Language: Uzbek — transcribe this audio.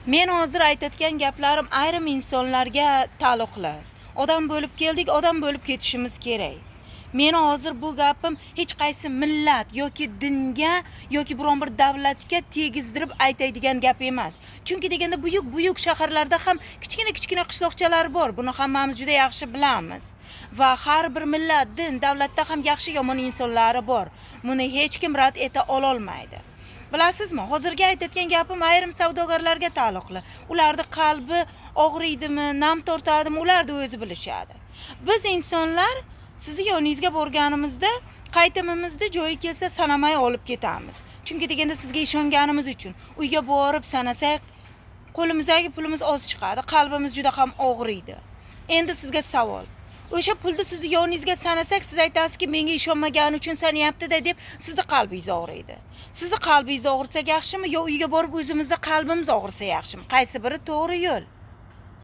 Men hozir aytayotgan gaplarim ayrim insonlarga taalluqli. Odam bo'lib keldik, odam bo'lib ketishimiz kerak. Meni hozir bu gapim hech qaysi millat yoki dinga yoki biron bir davlatga tegizdirib aytadigan gap emas. Chunki deganda buyuk buyuk shaharlarda ham kichkina kichkina qishloqchalar bor. Buni hammamiz juda yaxshi bilamiz. Va har bir millat, din, davlatda ham yaxshi yomon insonlari bor. Buni hech kim rad eta ololmaydi. Bilasizmi, hozirgi aytayotgan gapim ayrim savdogarlarga taalluqli. Ularni qalbi og'riydimi, nam tortadimi, ularni o'zi bilishadi. Biz insonlar sizni yoningizga borganimizda qaytimimizni joyi kelsa sanamay olib ketamiz. Chunki deganda sizga ishonganimiz uchun uyga borib sanasak qo'limizdagi pulimiz oz chiqadi, qalbimiz juda ham og'riydi. Endi sizga savol. O'sha pulni sizni yoningizga sanasak, siz aytasizki, menga ishonmagani uchun sanayapti-da deb sizni qalbingiz og'riydi. Sizni qalbingiz og'risa yaxshimi yo uyga borib o'zimizni qalbimiz og'risa yaxshimi? Qaysi biri to'g'ri yo'l?